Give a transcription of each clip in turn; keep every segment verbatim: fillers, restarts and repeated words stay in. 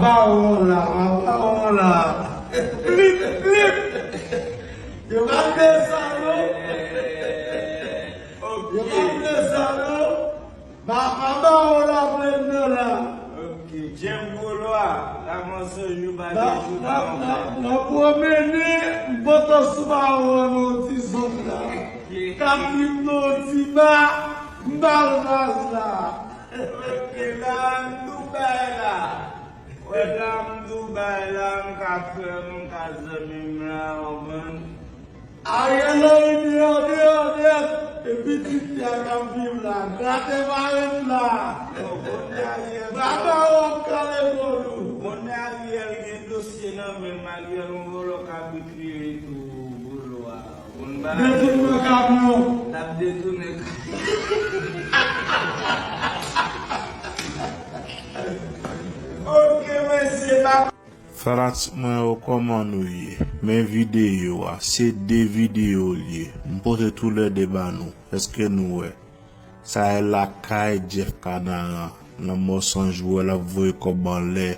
Bawon la, bawon la. Plip, plip. Yo pa vle sa, non. Yo pa vle sa, non. Ba, ba, bawon la, pran nan la. Ok, Jeff Gwo Lwa, la mò Sanjou pa gen jou nan anfè. Nan pwomene, m pote sou bawon nan ti zòn la. K ap vin nan ti ba, m ba l baz la. Ok, la, m tou bay la. Wè la m tou bay la, m ka frè m, m ka zanmi m la, w konprann? Ariel Henry deyò, deyò, deyò. E pitit li a k ap viv la. Grate pa ret la. Yo, konnen Ariel. Baba w ap kale kò nou. Konnen Ariel gen dosye nan men l, Ariel yon vòlò kabrit li ye tou, vòlò a. Detounman kamyon. L ap detounen kamyon. Ok, mesye, pa. Fanatik mwen yo, kòman nou ye? Men videyo a, se de videyo l ye. M pote toulède ba nou. Èske nou wè? Sa e lakay Jeff Kanaran. Lanmò Sanjou, l ap voye kòb anlè.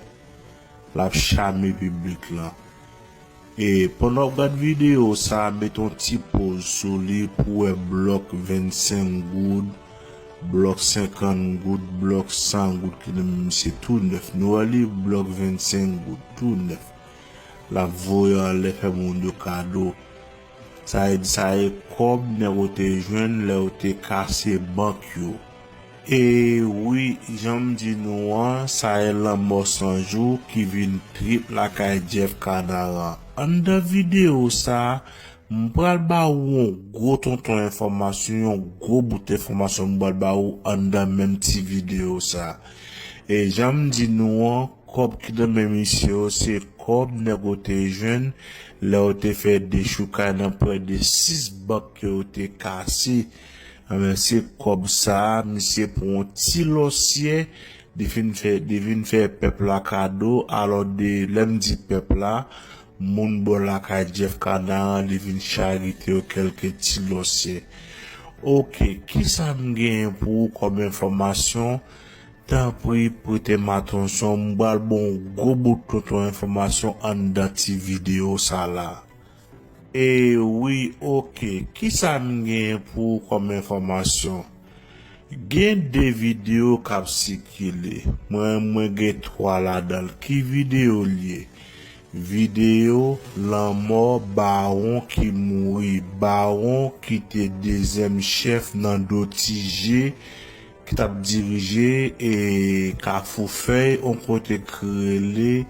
L ap chame piblik lan. E pandan w ap gad videyo sa, mete yon ti poz sou li pou w wè blòk vennsenk goud, blòk senkant goud, blòk san goud ki nan men misye tou nèf. Nou wè li, blòk vennsenk goud tou nèf. L ap voye anlè, fè moun yo kado. Sa vle di sa e kòb nèg yo te jwenn lè yo te kase bank yo. E wi, jan m di nou an, sa e Lanmò Sanjou ki vin trip lakay Jeff Kanaran. Anndan videyo sa, m pral ba ou yon gwo tonton enfòmasyon, yon gwo bout enfòmasyon m pral ba ou anndan menm ti videyo sa. E jan m di nou an, kòb ki nan men misye yo, se kòb nèg yo te jwenn lè yo te fè dechoukay nan prè de sis bank ke yo te kase. Anben, se kòb sa a, misye pran yon ti lòsyè, li vin fè, li vin fè pèp la kado. Alò, de, lè m di pèp la, moun bò lakay Jeff Kanaran, li vin charite yo kèlke ti lòsyè. Ok, kisa m genyen pou ou kòm enfòmasyon? Tanpri, prete m atansyon, m pral ba w yon gwo bout tonton enfòmasyon anndan ti videyo sa la. E wi, ok, kisa m genyen pou ou kòm enfòmasyon? Gen de videyo k ap sikile. Mwen, mwen gen twa ladan l. Ki videyo l ye? Videyo lanmò Bawon ki mouri. Bawon ki te dezyèm chèf nan do Ti Je, ki t ap dirije, e, Kafou Fèy, yon kote k rele,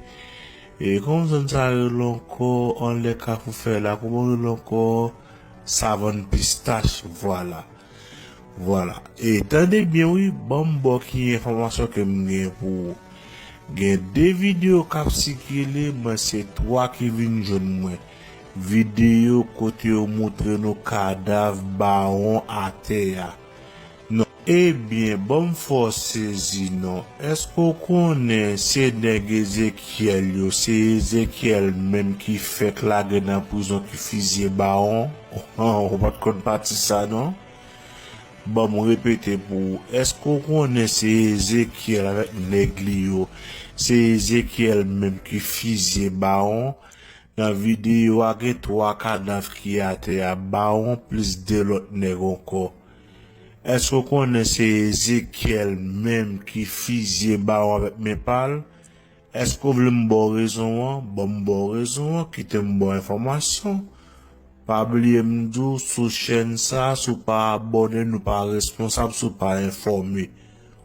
e, kòman zòn sa rele ankò, anlè Kafou Fèy la, kòman rele ankò? Savann Pistach, vwala. Vwala. E tande byen wi, ban m ba w ki enfòmasyon ke m gen pou ou. Gen de videyo k ap sikile, men se twa ki vin jwenn mwen. Videyo kote yo montre nou kadav Bawon atè a. Non. Ebyen, ban m fè w sezi non. Èske w konnen se nèg Ezekyèl yo, se Ezekyèl menm ki fèk lage nan prizon ki fizye Bawon? Ou pa t konn pati sa non? Ban m repete pou ou. Èske w konnen se Ezekyèl avèk nèg li yo, se Ezekyèl menm ki fizye Bawon? Nan videyo a, gen twa kadav ki atè a, Bawon plis de lòt nèg ankò. Èske w konnen se Ezekyèl menm ki fizye Bawon avèk men pa l? Èske w vle m ba w rezon an? Ban m ba w rezon an, kite m ba w enfòmasyon. Pa bliye m di w, sou chèn sa, si w pa abòne, nou pa responsab si w pa enfòme.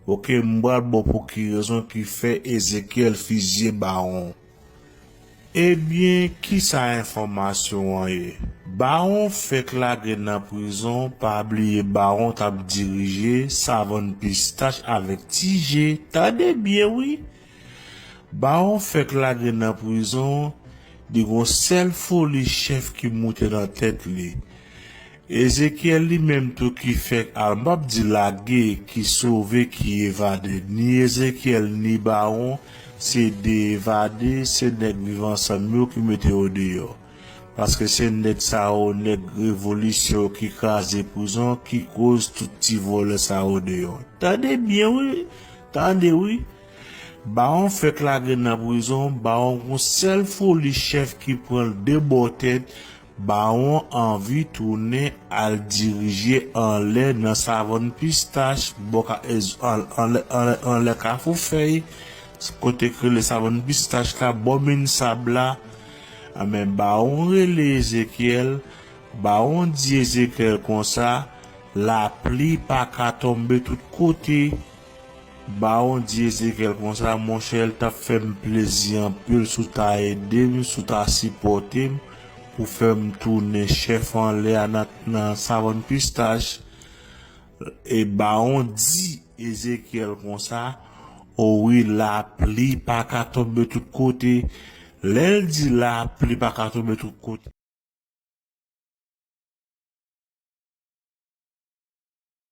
Oke, m pral ba w pou ki rezon ki fè Ezekyèl fizye Bawon. Ebyen, kisa enfòmasyon an ye? Bawon fèk lage nan prizon, pa bliye Bawon t ap dirije Savann Pistach avèk Ti Je. Tande byen wi! Bawon fèk lage nan prizon, li gon sèl foli chèf ki moute nan tèt li. Ezekyèl li menm tou ki fèk al, m p ap di lage, ki sove, ki evade. Ni Ezekyèl, ni Bawon, se de evade, se nèg Viv Ansanm yo ki mete yo deyò. Paske se nèg sa yo, nèg revolisyon yo ki kraze prizon, ki koz tout ti vòlè sa yo deyò. Tande byen wi, tande wi. Bawon fèk lage nan prizon, Bawon gon sèl foli chèf ki pran l de bò tèt, Bawon anvi tounen al dirije anlè nan Savann Pistach, bò ka, anlè, anlè, anlè Kafou Fèy, kote k rele Savann Pistach la, bò min sab la. Anben, Bawon rele Ezekyèl, Bawon di Ezekyèl konsa, lapli pa ka tonbe tout kote. Bawon di Ezekyèl konsa, monchè, l t ap fè m plezi anpil si w ta ede m, si w ta sipòte m pou fè m tounen chèf anlè a nan, nan Savann Pistach. E Bawon di Ezekyèl konsa, o wi, lapli pa ka tonbe tout kote. Lè l di lapli pa ka tonbe tout kote,